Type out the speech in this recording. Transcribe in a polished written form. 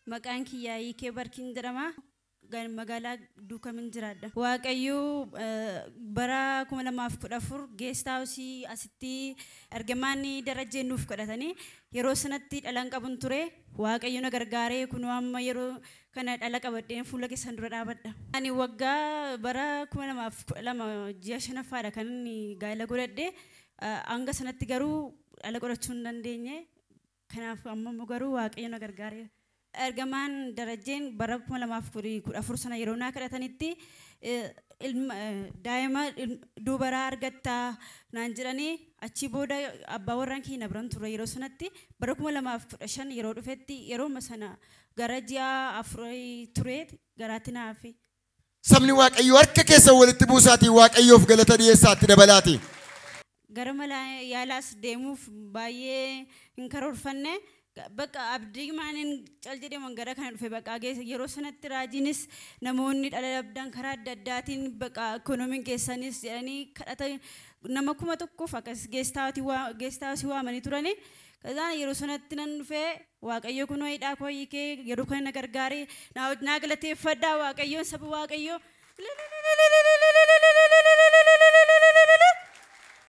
Maqaan kiyyaa Hiikee Barkiin jedhama. Magaalaa Duukamin jiraadha. Waaqayyo bara 2014 guest house asitti ergamaan Darajjeen nuuf kadhatanii, yeroo sanatti dhala hin qabun ture. Waaqayyo na gargaaree, kunoo amma yeroo kana dhala qabadheen fuula keessan dura dhaabadha. Ani waggaa bara 2012 ji'a shanaffaadha kan inni gaa'ela godhadhe. Hanga sanatti garuu dhala godhachuu hin dandeenye. Kanaaf amma immoo garuu Waaqayyo na gargaareera. Ergamaan Darajjeen bara 2014 sana yeroo naa kadhatanitti, ilma daa'ima dubaraa argattaa naan jedhanii, achii booda abbaa warraan keenya na biran ture yeroo sanatti. Bara 2015 yeroo dhufetti, yerooma sana gara ji'a 4 ture garaatti na hafe. Sabni Waaqayyoo harka keessan walitti buusaatii Waaqayyoof galata dhiyeessaatti dabalaati. Gara mana yaalaas deemuuf baay'ee hin karoorfanne. Bakka abdii maaniin cal jedhee gara kana dhufe. Bakka yeroo sanatti raajiinis namoonni dhala dhabdan karaa adda addaatiin, bakka ikoonomiin keessanis jedhanii kadhata nama 1000f akkas guest house waamanii turani. Kazaan yeroo sanatti nan dhufee, Waaqayyo kunoo hidhaa koo hiikee yeroo kana na gargaaree, naa galateeffadhaa Waaqayyoon, saba Waaqayyoo.